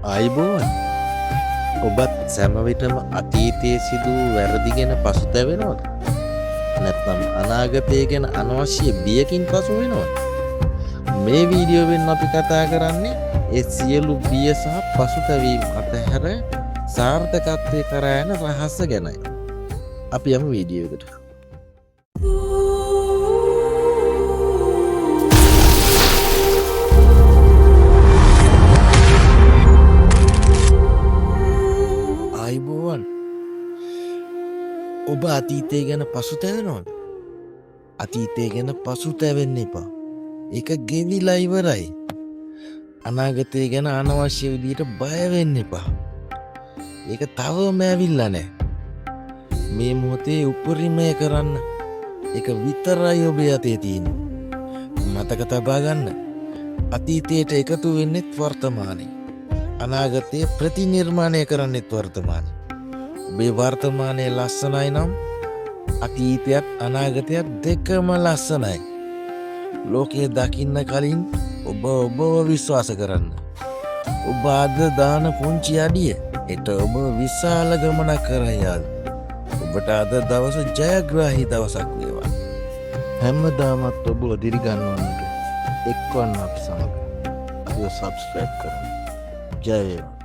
ආයුබෝවන්. ඔබත් සෑම විටම අතීතයේ සිදු වූ වැරදි ගැන පසුතැවෙනවද? නැත්නම් අනාගතය ගැන අනවශ්‍ය බියකින් පසු වෙනවද? මේ වීඩියෝවෙන් අපි කතා කරන්නේ ඒ සියලු බිය සහ පසුතැවීම් අතහැර සාර්ථකත්වය කරා යන රහස ගැනයි. අපි යමු වීඩියෝ එකට. ආයුබෝවන්. ඔබ අතීතය ගැන පසුතැවෙනවද? අතීතය ගැන පසුතැවෙන්න එපා. ඒක ගෙවිලා ඉවරයි. අනාගතය ගැන අනවශ්‍ය විදියට බය වෙන්න එපා. ඒක තවම ඇවිල්ලා නෑ. මේ මොහොතේ උපරිමය කරන්න. ඒක විතරයි ඔබේ අතේ තියෙන්නේ. මතක තබා ගන්න. අතීතයට එකතු වෙන්නෙත් වර්තමානයේ. අනාගතය ප්‍රතිනිර්මාණය කරන්නෙත් වර්තමානයේ. ඔබේ වර්තමානය ලස්සනයි නම් අතීතයත් අනාගතයත් දෙකම ලස්සනයි. ලෝකය දකින්න කලින් ඔබ ඔබව විශ්වාස කරන්න. ඔබ අද දාන පුංචි අඩිය හෙට ඔබ විශාල ගමනක් කරන් යාවි. ඔබට අද දවස ජයග්‍රාහී දවසක් වේවා. හැමදාමත් ඔබ දිරිගන්වන්නට එක්වන්න අපි සමග. අපිව සබ්ස්ක්‍රයිබ් කරන්න. ජය වේවා.